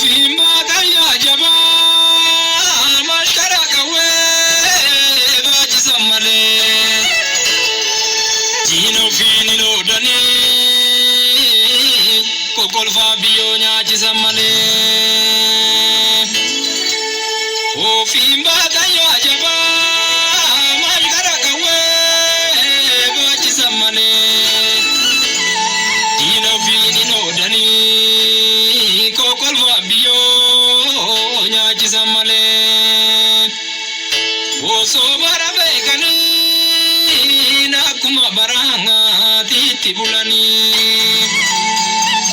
Ofiin baatayyaa jabaa mashkara qawwee baachisan malee. Diina ofiin hin oodanii kokkolfaa biyyoo nyaachisan malee. Ofiin baatayyaa jabaa mashkara qawwee baachisan malee. Diina ofiin hin oodanii kokkolfaa biyyoo nyaachisan malee. Osoo bara beekanii akkuma baraatiitti bulanii.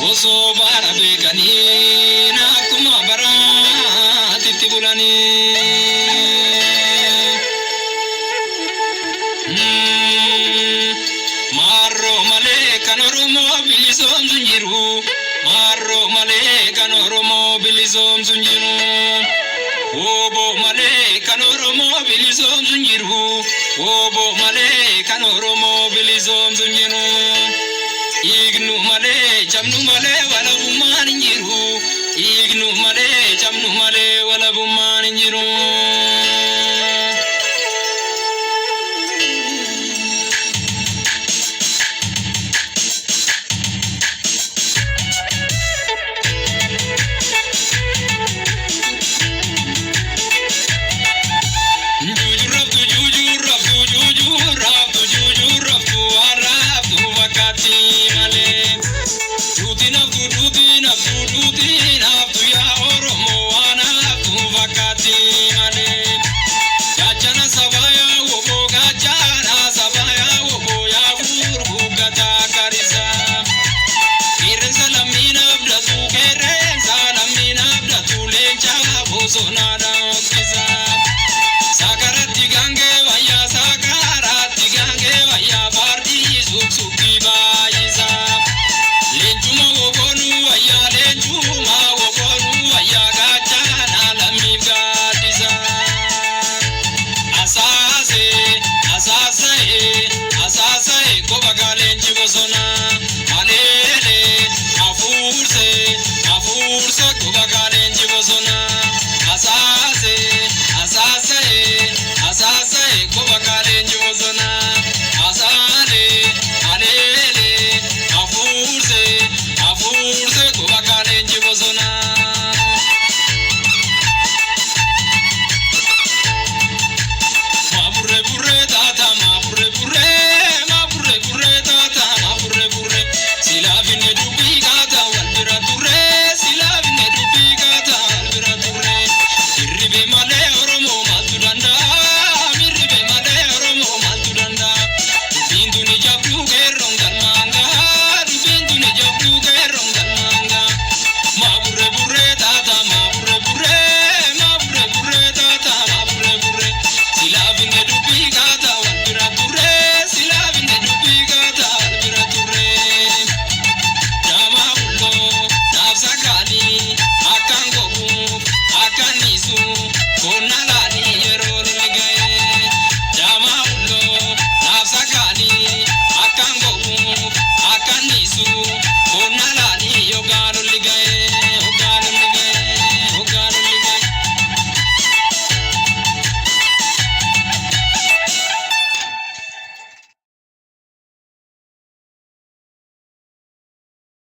Osoo bara beekanii akkuma baraatiitti bulanii. Maarroo malee kan Oromoo bilisoomsu hin jiru. Maarroo malee kan Oromoo bilisoomsu hin jiru. Wooboo malee kan Oromoo bilisoomsu hin jiru. Wooboo malee kan Oromoo bilisoomsu hin jiru. Dhiignu malee cabnu malee walabummaan hin jiru. Dhiignu malee cabnu malee walabummaan hin jiru. Juujurraftu juujurraftu juujurraftu juujurraftu warraaftu fakkaatti malee. Duuti naftu duuti naftu duuti naftu yaa Oromoo waan haftu fakkaatti malee. Gaachana sabaa yaa woboo gaachana sabaa yaa woboo yaa gurguggataa karisaa. Qeerransa lammiin abdatu qeerransa lammiin abdatu leenca bosonaadha hojjisa. Sakaratti gaangee wayyaa sakaratti gaangee wayyaa fardii suqsuqii baay'isa. Leencuma wogoonuu wayyaa leencuma wogoonuu wayyaa gaachana lammiif gaaddisa. Asaase asaasa'e asaasa'e koba leenci bosonaa aleele afuurse afuurse koba leenci bosonaa asaase asaasa'e asaasa'e koba leenci bosonaa.